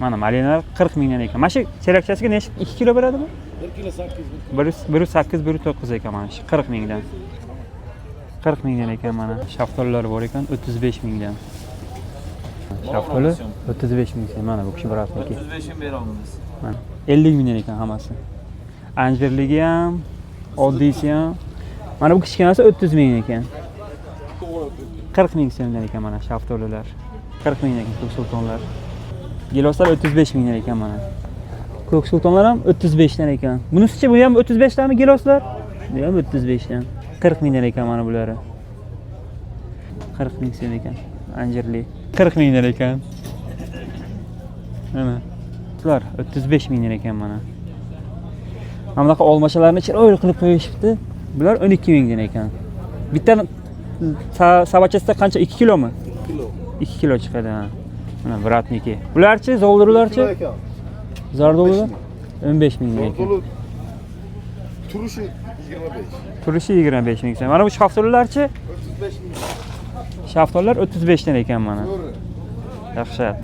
Mana malinalar 40 mingdan ekan. Mana shu chelakchasiga necha, 2 kilo beradimi? 1 kilo 8. 1,8, 1,9 ekan mana shu 40 mingdan. 40 mingdan ekan mana. Shaftolilar bor ekan 35 mingdan. Shaftoli 35 ming so'm. Mana bu kishi bratniki. 35 ming bera olamiz. Mana 50 mingdan ekan hammasi. Anjirligi ham, oddiysi ham. Mana bu kichkinasi 30 ming ekan. 40 ming so'mdan ekan mana shaftolilar. 40 ming ekan ko'k sultonlar. Giloslar 35 mingdan ekan mana. Ko'k sultonlar ham 35 dan ekan. Bunisichi, bu ham 35 danmi giloslar? Bu ham 35 dan. 40 mingdan ekan mana bulari. 40 ming so'm ekan anjirli. 40 mingdan ekan. Mana. Bular 35 mingdan ekan mana. Mana bunaqa olmachalarni chiroyli qilib qo'yishibdi. Bular 12 mingdan ekan. Bitta savatchasida qancha? 2 kilomi? 2 kilo. 2 kilo chiqadi ha. Mana bratniki. Bularchi, zoldirlarchi? Ekan. Zardolular 15 mingdan ekan. Zardolu turishi 25. Turishi 25 ming so'm. Mana bu shaftolilarchi? 35 ming. Shaftolilar 35 dan ekan mana. To'g'ri. Dahshat.